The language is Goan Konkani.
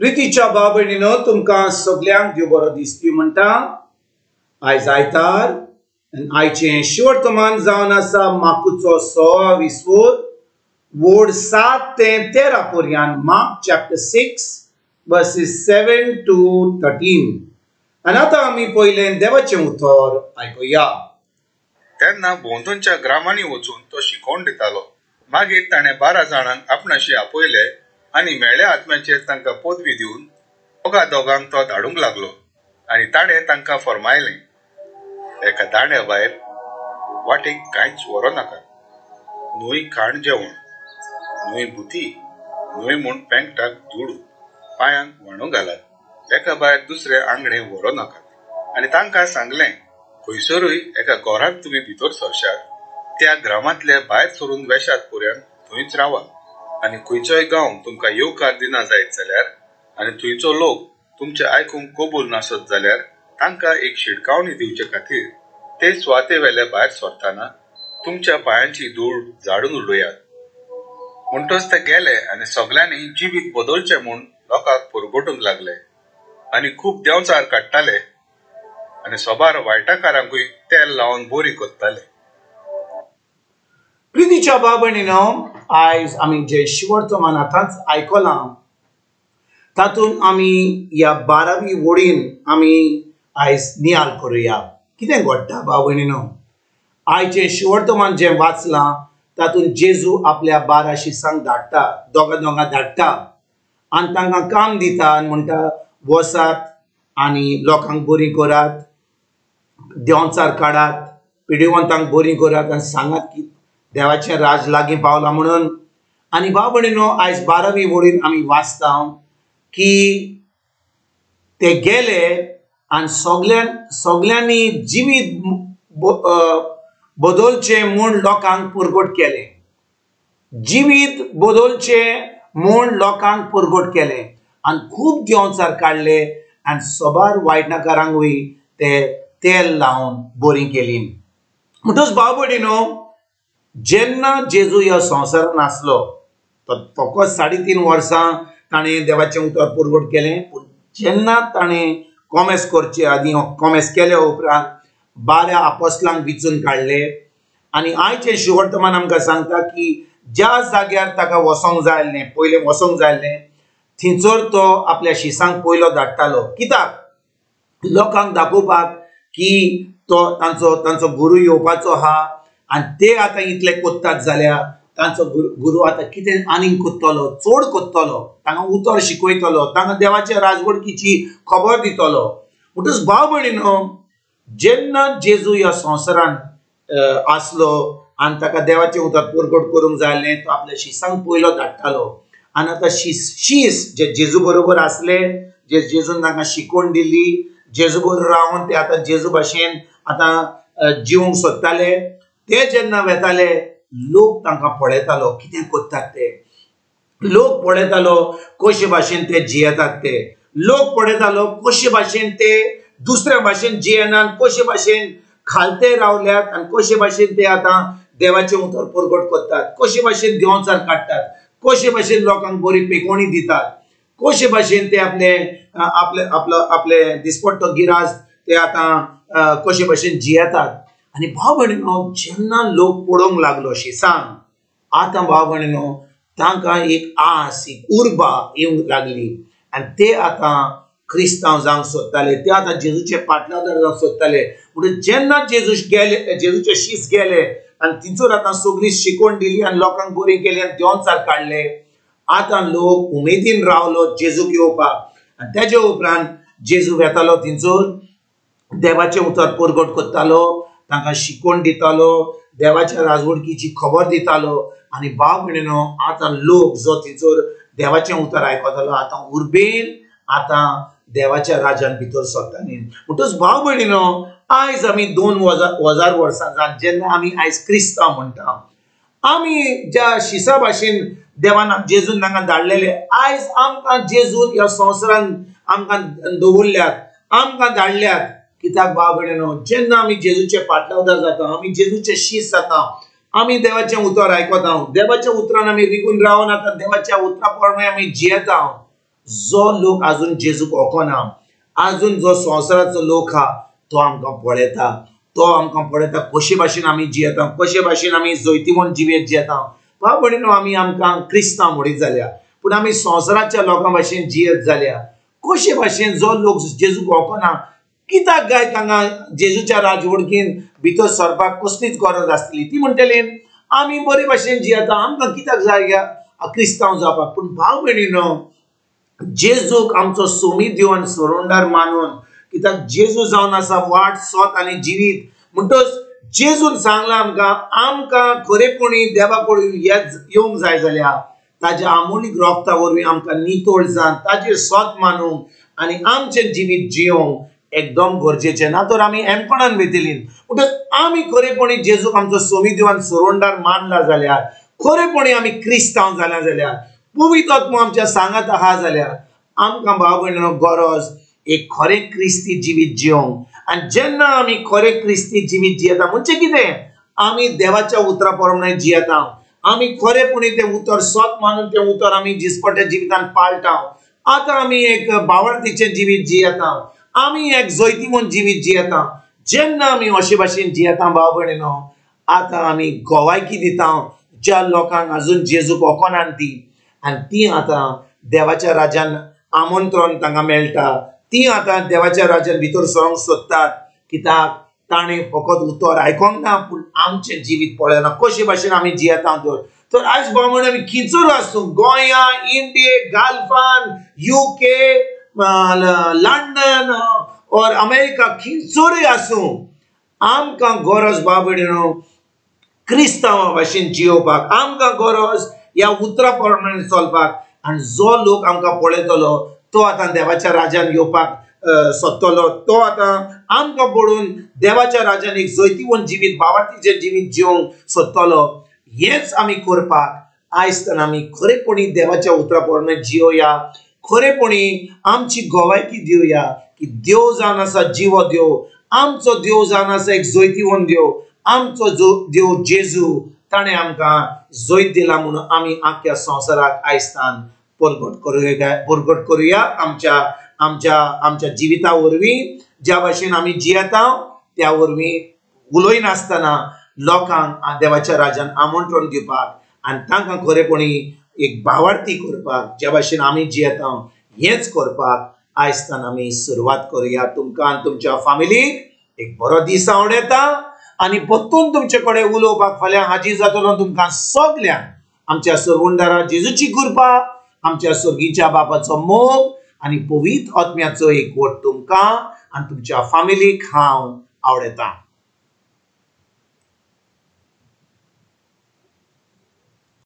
प्रितीच्या भाव भयणीनो, तुमकां सगल्यांक देव बरो दिसपी म्हणटा। आयज आयतार आनी आयचें शिवर्तमान जावन आसा मार्कुचो 26 वोर्ड 7 ते 13 पर्यंत, मार्क चॅप्टर 6 वर्सेस 7 to 13। आनी आतां आमी पयलें देवाचें उतर आयकुया। तेन्ना भोंवतणच्या ग्रामांनी वचून तो शिकोवन दितालो। मागीर ताणें 12 जाणांक आपणाशी आपयले आनी मेळ्या आत्म्याचेर तांकां पदवी दिवन दोगा दोगांक तो धाडूंक लागलो। आनी ताणें तांकां फर्मायलें, एका दांड्या भायर वाटेक कांयच व्हरूं नाका, न्हय खाण जेवण, न्हय भुती, न्हय म्हूण पेंकटाक दुडू, पांयांक व्हाणो घालात, एका भायर दुसरे आंगडे व्हरूं नाकात। आनी तांकां सांगलें, खंयसरूय एका घरांत तुमी भितर सरशात त्या ग्रामांतले भायर सरून वेशात पर्यंत थंयच रावात। आनी खंयचोय गांव तुमकां येवकार दिना जायत जाल्यार आनी थंयचो लोक तुमचे आयकूंक कबूल नासत जाल्यार तांकां एक शिडकावणी दिवचे खातीर ते सुवाते वेले भायर सरतना तुमच्या पांयांची धूळ झाडून उडयात। म्हणटच ते गेले आनी सगल्यांनी जिवीत बदलचें म्हूण लोकांक पुरगोटूंक लागले आनी खूब देंवचार काडटाले आनी सोबार वायटाकारांकूय तेल लावन बोरी कोत्ताले। प्रितीच्या भाव भयणीनो, आयज आमी जे शिवर्तमान आतांच आयकलां तातूंत आमी ह्या 12वी वोडीन आमी आयज नियाळ करुया। कितें घडटा भाव भयणीनो, आयचें शिवर्तमान जें वाचलां तातूंत जेजू आपल्या 12 शिसांक धाडटा, दोगां दोगां धाडटा आनी तांकां काम दिता आनी म्हणटा वसात आनी लोकांक बरी करात, देंवचार काडात, पिडिवंतांक बरी करात आनी सांगात की देवाचें राज लागीं पावलां म्हणून। आनी भाव भयणीनो, आयज 12वी वोडीन आमी वाचता की ते गेले आनी सगल्यांनी जिवीत बदलचें म्हूण लोकांक पुरगोट केलें, जिवीत बदलचें म्हूण लोकांक पुरगोट केलें आनी खूब देंवचार काडले आनी सोबार वायटकारांकूय ते तेल लावन बरी केली। म्हणटच भाव भयणीनो, जेन्ना जेजू ह्या संवसारान आसलो तो फकत 3.5 वर्सां ताणें देवाचें उतर पुरगोट केलें, पूण जेन्ना ताणें कॉमेस करचे आदीं कॉमेस केल्या उपरांत 12 आपोस्लांक विचून काडले। आनी आयचें शिवर्तमान आमकां सांगता की ज्या जाग्यार ताका वचोंक जाय आसलें, पयलें वचोंक जाय आसलें, थंयसर तो आपल्या शिसांक पयलो धाडटालो। कित्याक? लोकांक दाखोवपाक की तो तांचो तांचो गुरू येवपाचो आहा आनी ते आतां इतले कोत्तात जाल्यार तांचो गुरू आतां कितें आनीक कोत्तलो, चड कोत्तलो, तांकां उतर शिकयतलो, तांकां देवाच्या राजवडकीची खबर दितलो। म्हणटच भाव भयणीनो, जेन्ना जेजू ह्या संवसारान आसलो आनी ताका देवाचें उतर पुरगोट करूंक जाय आसलें, तो आपल्या शिसांक पयलो धाडटालो। आनी आतां शीस जे जेजू बरोबर आसले, जे जेजून तांकां शिकोवन दिली, जेजू बरोबर रावन ते आतां जेजू भाशेन आतां जिवंक सोदताले, ते जेन्ना वेताले लोक तांकां पळयतालो कितें कोत्तात ते, लोक पळयतालो कशे भाशेन ते जियेतात ते, लोक पळयतालो कशे भाशेन ते दुसऱ्या भाशेन जियेनात, कशे भाशेन खालते रावल्यात आनी कशे भाशेन ते आतां देवाचें उतर परगट करतात, कशे भाशेन देंवचार काडटात, कशे भाशेन लोकांक बरी पेकोणी दितात, कशे भाशेन ते आपले आपले आपलो आपले दिसपट्टो गिराज ते आतां कशे भाशेन जियेतात। आनी भाव भयणीनो, जेन्ना लोक पळोवंक लागलो शिसांक, आतां भाव भयणीनो तांकां एक आस, एक उर्बा येवंक लागली आनी ते आतां क्रिस्तांव जावंक सोदताले, ते आतां जेजूचे पाटलादार जावंक सोदताले। म्हणून जेन्ना जेजू गेले, जेजूचे शीस गेले आनी थंयसर आतां सगळी शिकवण दिली आनी लोकांक बरी केली आनी देंवचार काडले, आतां लोक उमेदीन रावलो जेजूक येवपाक। आनी तेजे उपरांत जेजू वेतालो थंयसर, देवाचें उतर परगट करतालो, तांकां शिकवण दितालो, देवाच्या राजवडकीची खबर दितालो। आनी भाव भयणीनो, आतां लोक जो थंयसर देवाचें उतर आयकतालो आतां उर्बेन आतां देवाच्या राजान भितर सरताली। म्हणटच भाव भयणीनो, आयज आमी 2000 वर्सां जावन जेन्ना आमी आयज क्रिस्तांव म्हणटा, आमी ज्या शिसा भाशेन देवान जेजून तांकां धाडलेले, आयज आमकां जेजून ह्या संवसारान आमकां दवरल्यात, आमकां धाडल्यात। कित्याक भाव भयणीनो, जेन्ना आमी जेजूचे पाटलावदार जाता, आमी जेजूचे शीस जाता, आमी देवाचें उतर आयकता, देवाच्या उतरान आमी रिगून रावन आतां देवाच्या उतरा प्रमाणे आमी जियेता, जो लोक आजून जेजूक वळखना, आजून जो संवसाराचो लोक आहा तो आमकां पळयता, तो आमकां पळयता कशे भाशेन आमी जियेता, कशे भाशेन आमी जैतिवंत जिवीत जियेता। भाव भयणीनो, आमी आमकां क्रिस्तांव म्हणीत जाल्या पूण आमी संवसाराच्या लोकां भाशेन जियेत जाल्या कशे भाशेन जो लोक जेजूक वळखना कित्याक काय तांकां जेजूच्या राजवडकीन भितर सरपाक कसलीच गरज आसतली? ती म्हणटली आमी बरे भाशेन जियेता, आमकां कित्याक जाय क्रिस्तांव जावपाक। पूण भाव भयणीनो, जेजूक आमचो सोमी देव आनी सोरोंडार मानून, कित्याक जेजू जावन आसा वाट, सोत आनी जिवीत, म्हणटच जेजून सांगलां आमकां, आमकां खरेपणी देवा कडेन येवंक जाय जाल्यार ताज्या आमोलीक रोगता वरवीं आमकां नितळ जावन ताजेर सोत मानूंक आनी आमचें जिवीत जियोंक एकदम गरजेचें, ना तर आमी एमपणान वयतली। म्हणटच आमी खरेपणी जेजूक आमचो सोमी देव आनी सोरोंडार मानला जाल्यार, खरेपणी आमी क्रिस्तांव जाल्या जाल्यार, पवित्र आत्मो आमच्या सांगात आहा जाल्यार आमकां भाव भयणीनो गरज एक खरें क्रिस्ती जिवीत जियोंक। आनी जेन्ना आमी खरें क्रिस्ती जिवीत जियेता म्हणजे कितें, आमी देवाच्या उतरा प्रमाणे जियेता, आमी खरेपणी तें उतर सत मानून तें उतर आमी दिसपट्ट्या जिवितान पाळटा। आतां आमी एक बावडतीचें जिवीत जियेता, आमी एक जैतिवंत जिवीत जियेता। जेन्ना आमी अशे भाशेन जियेता भाव भयणीनो, आतां आमी गोवायकी दिता ज्या लोकांक आजून जेजूक वळखनात ती, आनी ती आतां देवाच्या राज्यान आमंत्रण तांकां मेळटा, ती आतां देवाच्या राज्यान भितर सरोंक सोदतात। कित्याक ताणें फकत उतर आयकोंक ना पूण आमचें जिवीत पळयना कशे भाशेन आमी जियेता। तर आयज भाव भयणीनो आमी खंयसर आसूं, गोंया, इंडिये, गाल्फान, UK, London or America, खंयसरूय आसूं, आमकां गरज भाव भयणीनो क्रिस्तांवा भाशेन जियोवपाक, आमकां गरज ह्या उतरा प्रमाणे चलपाक। आनी जो लोक आमकां पळयतलो तो आतां देवाच्या राज्यान येवपाक सोदतलो, तो आतां आमकां पळोवन देवाच्या राज्यान एक जैतिवंत जिवीत, बावार्थीचें जिवीत जिवंक सोदतलो। हेंच आमी करपाक आयज तर आमी खरेपणी देवाच्या उतरा प्रमाणे जियोया, खरेपणी आमची गोवायकी दिवया की देव जावन आसा जिवो देव, आमचो देव जावन आसा एक जैतिवंत देव, आमचो जो देव जेजू ताणें आमकां जैत दिला म्हणून आमी आख्या संवसाराक आयजतान परगट करुया आमच्या आमच्या आमच्या जिविता वरवीं। ज्या भाशेन आमी जियेता त्या वरवीं उलयनासतना लोकांक देवाच्या राज्यान आमंत्रण दिवपाक आनी तांकां खरेपणी एक भावार्थी करपाक, ज्या भाशेन आमी जियेता हेंच करपाक आयजतान आमी सुरवात करुया। तुमकां आनी तुमच्या फामिलीक एक बरो दीस आवडटा आनी परतून तुमचे कडेन उलोवपाक फाल्यां हाजीर जातलो। तुमकां सगल्यांक आमच्या सरवंडारा जेजूची कृपा, आमच्या स्वर्गीच्या बापाचो मोग आनी पवित्र आत्म्याचो एकवट तुमकां आनी तुमच्या फामिलीक हांव आवडटा।